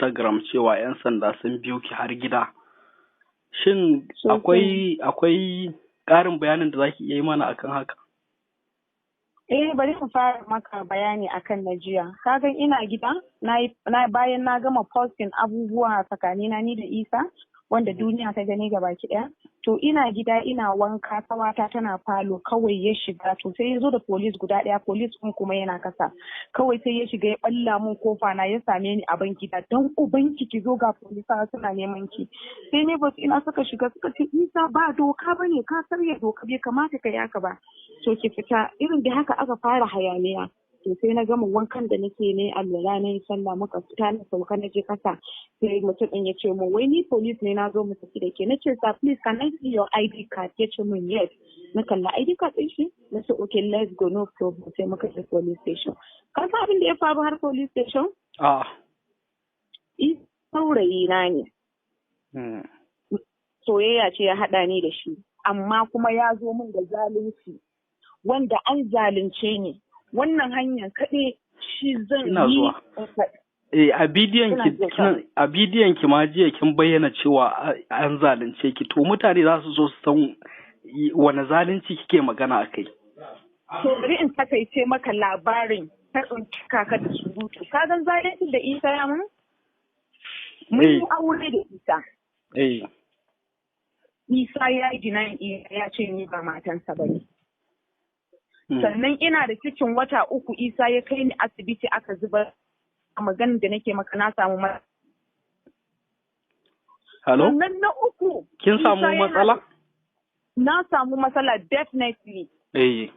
Instagram cewa 'yan sanda sun biyo ki har gida. Shin akwai ƙarin bayanin da zaki iya yi mana akan haka? Eh, bari mu fara maka bayani akan na jiya. Ka gan ina gida, na bayan na gama posting abubuwa tsakanina ni da Isa, wanda duniya ta gani gabaki ɗaya. To, ina gida ina wanka, kawata tana falo, kawai ya shiga. To, sai ya zo da police guda ɗaya, police ɗin kuma yana kasa. Kawai sai ya shiga ya ɓalla mun kofa na, ya same ni a ban gida. "Don ubanki ki zo, ga polisawa suna neman ki." Sai ne basu ina suka shiga suka ce, "Isa, ba doka bane, ka karya doka, bai kamata ka yi haka ba. To, ki fita." Irin da haka aka fara hayaniya. To, sai na gama wankan da nake ne, alwala, na yi sallah, muka fita, na sauka, na je kasa. Sai mutum ɗin ya ce mun wai ni police ne, na zo mu tafi da ke. Na ce, "Sir, please, can I see your ID card?" Ya ce mun, "Yes." Na kalla ID card ɗin shi, na ce, "Okay, let's go, no problem." Sai muka je police station. Ka san abin da ya faru har police station? A'a. Saurayi na ne. Soyayya ce ya haɗa ni da shi, amma kuma ya zo min da zalunci, wanda an zalunce ni. Wannan hanyar kaɗai shi zan Ina yi. zuwa. Eh, a bidiyon Ina ki jin ka. A bidiyon ki ma jiya kin bayyana cewa an zalunce ki. To, mutane za su so su san wane zalunci kike magana akai. To, bari in takaice maka labarin, kar in cika ka da surutu. Ka gan zalunci da Isa ya mun? Mun yi aure da Isa. Isa ya yi denying, ya ce ni ba matansa ba ne. Sannan ina da cikin wata 3, Isa ya kai ni asibiti aka zubar. A maganin da nake maka, na samu matsala. Hello? Sannan na uku. Kin samu Isa yana- matsala? Na samu matsala, definitely. Eh.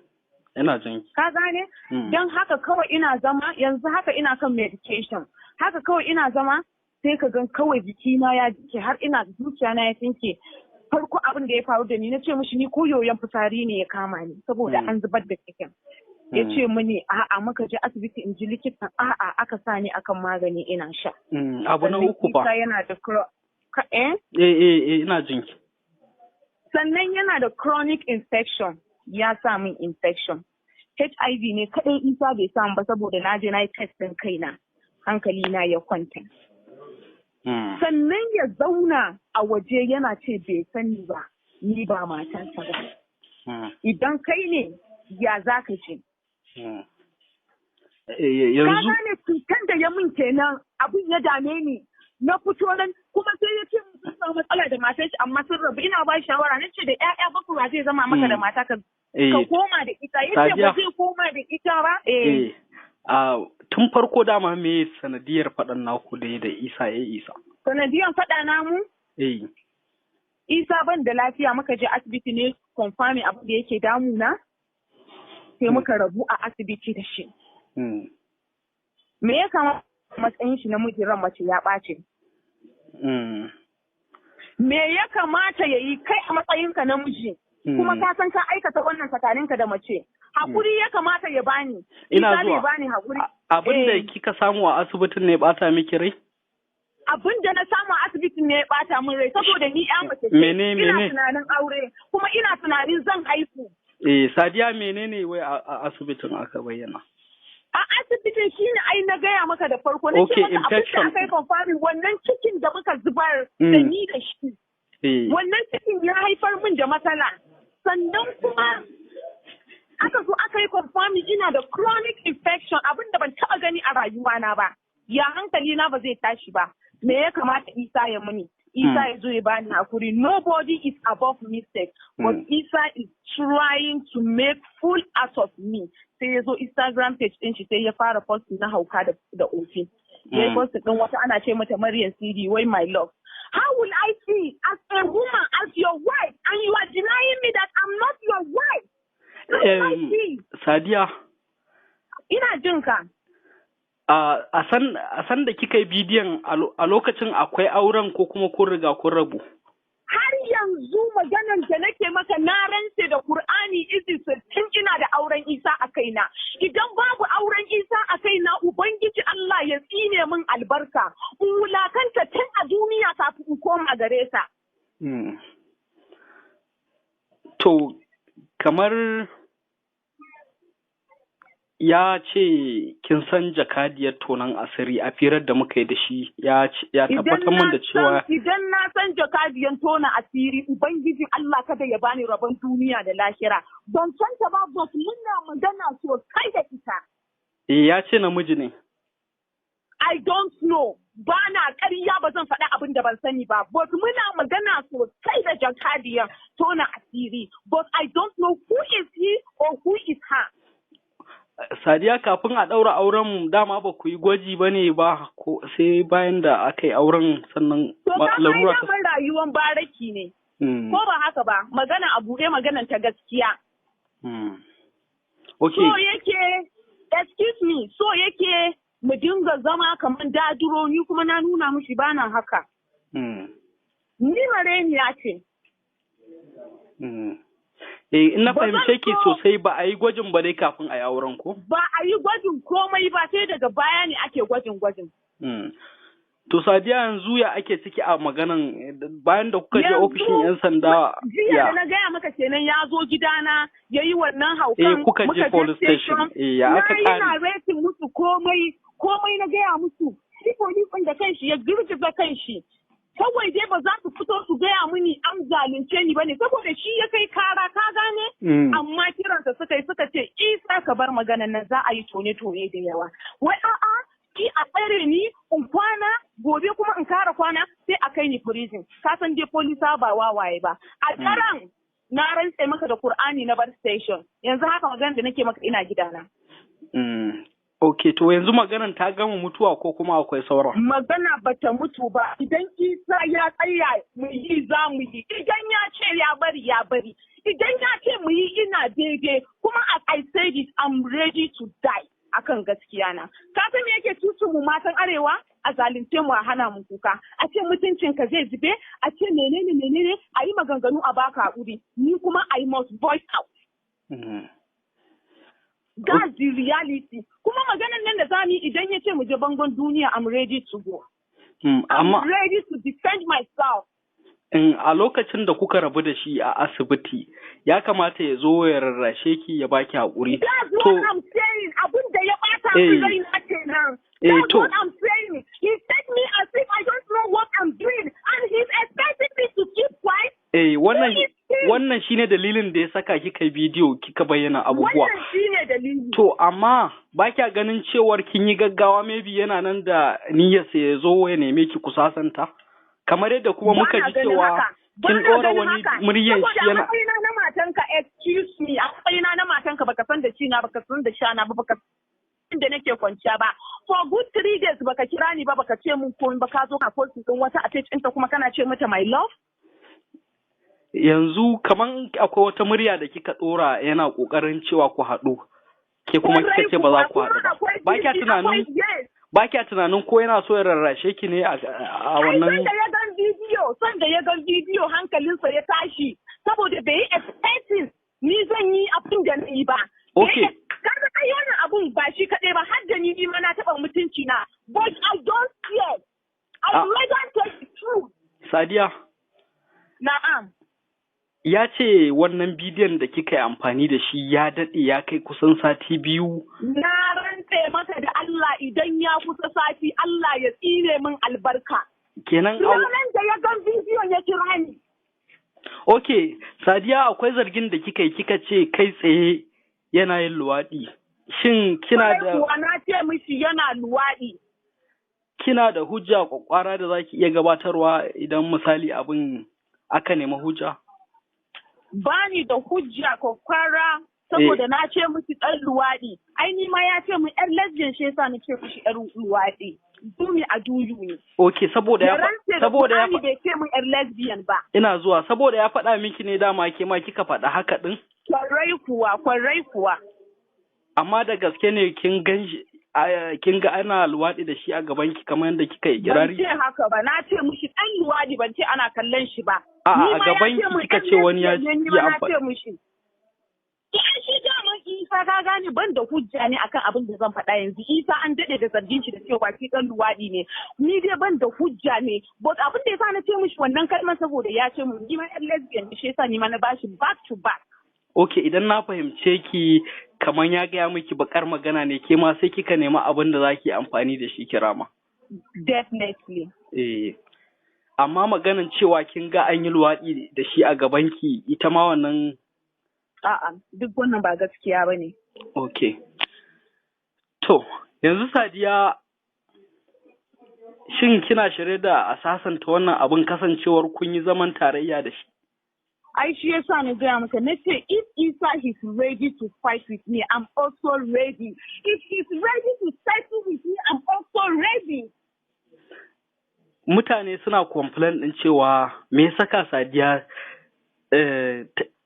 Ina jin ki. Ka gane? Mm. Don haka kawai ina zama, yanzu haka ina kan medication. Haka kawai ina zama, sai ka gan kawai jikina ya jike, har ina zuciya na ya tsinke. Farko abin da ya faru da ni, na ce mishi ni ko yoyon fitsari ne ya kama ni saboda an zubar da cikin. Ya ce mini a'a. Muka je asibiti, in ji likitan a'a, aka sa ni akan magani ina sha. Abu na Sannan uku fa. Isa yana da eh? Eh, ina jin ki. Sannan yana da chronic infection, ya sa min infection. HIV ne kaɗai Isa bai samu ba, saboda na je na yi test ɗin kaina. Hankali na ya kwanta. Sannan ya zauna a waje yana ce bai sani ba, ni ba matansa ba. Idan kai ne, ya za ka ce? Eh, Ka yanzu gane cutar da ya min kenan, abin ya dame ni. Na fito nan kuma sai ya ce mun samu matsala da matan shi, amma sun rabu. Ina ba shi shawara, na ce da ƴaƴa bakwai ba zai zama maka da mata, ka ka koma da ita. Ya ce Sadiya. ba zai koma da ita ba. Eh. Eh, tun farko dama me sanadiyar faɗan naku da Isa ya Isa? Sanadiyan faɗa namu, Isa ban da lafiya, muka je asibiti ne confirming abin da yake damuna. Sai muka rabu a asibiti da shi. Me ya kamata matsayin shi na mijin, ran mace ya ɓace? Me ya kamata ya yi, kai a matsayinka na miji? Kuma ka san ka aikata wannan tsakaninka da mace. Hakuri ya kamata ya bani. Ina Isa bai zuwa. bani hakuri. Abin da kika samu a asibitin ne bata miki rai? Abin da na samu a asibitin ne ya bata min rai, saboda ni ya mace ce. Mene Ina mene? tunanin aure, kuma ina tunanin zan haihu. Eh, Sadiya, menene wai a asibitin aka bayyana? A asibitin shine ai na gaya maka da farko, na ce Okay, maka abin da infection. aka yi confirming, wannan cikin da muka zubar da ni da shi. Wannan cikin ya haifar min da matsala. Sannan kuma aka zo aka yi confirming ina da chronic infection, abin da ban taɓa gani a rayuwana ba. Ya hankali na ba zai tashi ba? Me ya kamata Isa ya muni? Isa ya zo ya bani hakuri. Nobody is above mistake. But Isa is trying to make fool out of me. Sai ya zo Instagram page ɗin shi, sai ya fara post na hauka da ofi. Ya yi post ɗin wata ana ce mata Maryam CD, wai "My love." How will I feel as a woman, as your wife, and you are denying me that I'm not your wife? How will I feel? Sadiya, Ina jin ka. a san da kika yi bidiyon, a lokacin akwai auren ko kuma kun riga kun rabu? Har yanzu maganan da nake maka, na rantse da Kur'ani izi 60, ina da auren Isa a kaina. Idan babu auren Isa a kaina, Ubangiji Allah ya tsine min albarka. In wulakanta tun a duniya kafin in koma gare sa. To, kamar Ya ce kin san jakadiyar tonon asiri a firar da muka yi da shi, ya tabbatar min da cewa idan na san jakadiyar tona asiri, ubangijin Allah kada ya bani rabon duniya da lahira. Ban san ta ba, but muna magana sosai da ita. Eh, ya ce namiji ne. I don't know. Ba na ƙarya, ba zan faɗi abin da ban sani ba. But muna magana sosai da jakadiyar tona asiri. But I don't know who is he or who is her. Sadiya, kafin a ɗaura auren dama ba ku yi gwaji ba ne ba, ko sai bayan da aka yi auren sannan larura ta? Rayuwan baraki ne. Ko ba haka ba, magana a buɗe, maganan ta gaskiya. Okay. So yake, excuse me, so yake mu dinga zama kamar daduro, ni kuma na nuna mishi bana haka. Ni mareniya ce. Eh, in na fahimce ki sosai, ba a yi gwajin ba dai kafin a yi auren ko? Ba a yi gwajin komai ba, sai daga baya ne ake gwajin gwajin. To Sadiya, yanzu ya ake ciki a maganan bayan da kuka je ofishin 'yan sanda? Jiya da na gaya maka kenan, ya zo gidana ya yi wannan haukan. Eh, kuka je police station. Eh, ya aka kare? Na yi narrating musu komai, komai na gaya musu. Shi police ɗin da kanshi ya girgiza kanshi. Kawai dai ba za su fito su gaya mini an zalunce ni bane, saboda shi ya kai kara, ka gane? Amma kiransa suka yi, suka ce, "Isa, ka bar maganan nan, za a yi tone-tone da yawa." Wai a'a, ki a tsare ni in kwana, gobe kuma in kara kwana sai a kai ni prison. Ka san dai polisa ba wawaye ba. A daren na rantse maka da Qur'ani na bar station. Yanzu haka magana da nake maka, ina gidana. Ok, to yanzu maganan ta gama mutuwa ko kuma akwai sauran? Magana bata mutu ba. Idan Isa ya tsaya mu yi, za mu yi. Idan ya ce ya bari, ya bari. Idan ya ce mu yi, ina daidai. Kuma as I said it, I'm ready to die akan gaskiya na. Ka san me yake cucu mu matan arewa? A zalunce mu, a hana mu kuka. A ce mutuncin ka zai zube, a ce menene menene, a yi maganganu, a baka hakuri. Ni kuma I must voice out. That's the reality. Kuma maganan nan da zamu yi, idan ya ce mu je bangon duniya, I'm ready to go. I'm ready to defend myself. A lokacin da kuka rabu da shi a asibiti, ya kamata ya zo ya rarrashe ki, ya baki haƙuri. That's what I'm saying. Abin da ya ɓata min rai na kenan. That's what I'm saying. He take me as if I don't know what I'm doing and he's expecting me to keep quiet. Eh, wannan shine dalilin da ya saka kika bidiyo, kika bayyana abubuwa. Wannan shine dalili. To amma ba kya ganin cewar kin yi gaggawa? Maybe yana nan da niyyarsa ya zo ya neme ki ku sasanta? Kamar yadda kuma muka ji cewa kin ɗora wani muryan shi yana. Saboda na matanka, excuse me, a matsayina na matanka, baka san da ci na, baka san da sha na ba, baka da nake kwanciya ba. For good 3 days baka kira ni ba, baka ce mun komai ba, ka zo ka post din wata a page ɗinta, kuma kana ce mata my love. Yanzu kaman akwai wata murya da kika ɗora yana ƙoƙarin cewa ku haɗu. Ke kuma kika ce ba za ku haɗu ba. Ba kya tunanin ko yana so ya rarrashe ki ne a wannan? Ai da ya gan bidiyo, son da ya gan bidiyo hankalinsa ya tashi, saboda bai yi expecting ni zan yi abin da na yi ba. Kaga ai wannan abun ba shi kaɗai ba, har da ni ma na taɓa mutunci na. But I don't care. I rather tell the truth. Sadiya. Na'am. Ya ce wannan bidiyon da kika yi amfani da shi ya daɗe, ya kai kusan sati 2. Na rantse maka da Allah, idan ya kusa sati, Allah ya tsine min albarka. Kenan Ranar da ya gan bidiyon ya kira ni. Ok, Sadiya, akwai zargin da kika yi, kika ce kai tsaye yana yin luwaɗi. Shin kina da Kuwa na ce mishi yana luwaɗi. Kina da hujja kwakwara da zaki iya gabatarwa idan misali abin aka nemi hujja? Bani da hujja kwakwara, saboda na ce mishi ɗan luwaɗi. Ai ni ma ya ce mu ƴar lesbian, shi yasa na ce mishi ƴar luwaɗi. Dumi a duyu ne. Ok, saboda ya saboda ya bai ce mu ƴar lesbian ba. Ina zuwa, saboda ya faɗa miki ne dama ke ma kika faɗa haka ɗin? Kwarai kuwa, kwarai kuwa. Amma da gaske ne kin gan kin ga ana luwaɗi da shi a gaban ki kamar yadda kika yi kirari? Ban ce haka ba, na ce mishi ɗan luwaɗi, ban ce ana kallon shi ba. A'a, a gaban ki kika ce wani ya yi amfani. Mishi. Ai shi daman Isa, ka gane, ban da hujja ne akan abin da zan faɗa yanzu. Isa an daɗe da zargin shi da cewa shi ɗan luwaɗi ne. Ni dai ban da hujja ne. But abin da yasa na ce mishi wannan kalmar, saboda ya ce mun ni ma ɗan lesbian ne, shi yasa ni ma na bashi back to back. Ok, idan na fahimce ki, kamar ya gaya miki bakar magana ne, ke ma sai kika nemi abin da zaki amfani da shi kirama. Definitely. Eh. Amma maganan cewa kin ga an yi luwaɗi da shi a gabanki, ita ma wannan? A'a, duk wannan ba gaskiya ba ne. Ok. To, yanzu Sadiya, shin kina shirye da a sasanta wannan abin, kasancewar kun yi zaman tarayya da shi? Ai shi yasa na gaya maka, na ce if Isa is ready to fight with me, I'm also ready. If he's ready to settle with me, I'm also ready. Mutane suna complain din cewa me ya saka Sadiya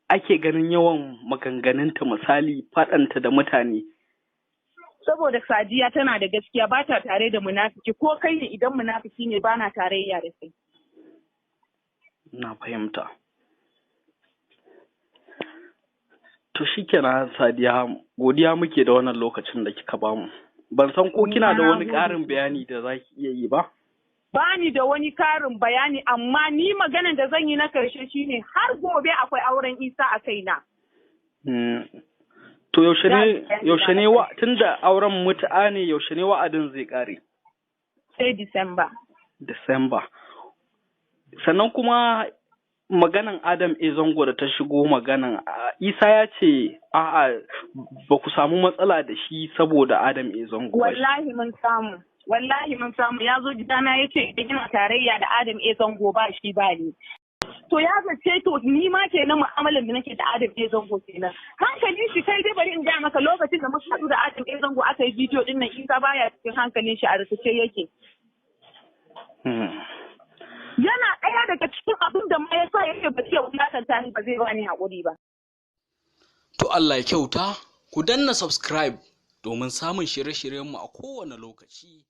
ake ganin yawan maganganunta, misali faɗanta da mutane. Saboda Sadiya tana da gaskiya, ba ta tare da munafiki. Ko kai ne, idan munafiki ne, ba na tarayya da kai. Na fahimta. To shikenan Sadiya, godiya muke da wannan lokacin da kika bamu. Ban san ko kina da wani ƙarin bayani da za ki iya yi ba? Bani da wani karin bayani, amma ni maganan da zan yi na karshe shine har gobe akwai auren Isa a kaina. To yaushe ne wa tunda auren mutu'a ne, yaushe ne wa'adin zai kare? Sai Disamba. Disamba. Sannan kuma maganan Adam A Zango da ta shigo, maganan Isa ya ce a'a, ba ku samu matsala da shi saboda Adam A Zango ba. Wallahi mun samu. Wallahi mun samu. Ya zo gidana ya ce ina tarayya da Adam A Zango, ba shi ba ni. To ya zace to ni ma kenan mu'amalar da nake da Adam A Zango kenan. Hankalin shi kai dai, bari in gaya maka, lokacin da muka haɗu da Adam A Zango aka yi bidiyo din nan, Isa baya cikin hankalin shi, a rikice yake. Yana ɗaya daga cikin abin da ma yasa yake ba zai wulakanta ni ba, zai bani haƙuri ba. To Allah ya kyauta, ku danna subscribe domin samun shirye-shiryenmu a kowane lokaci.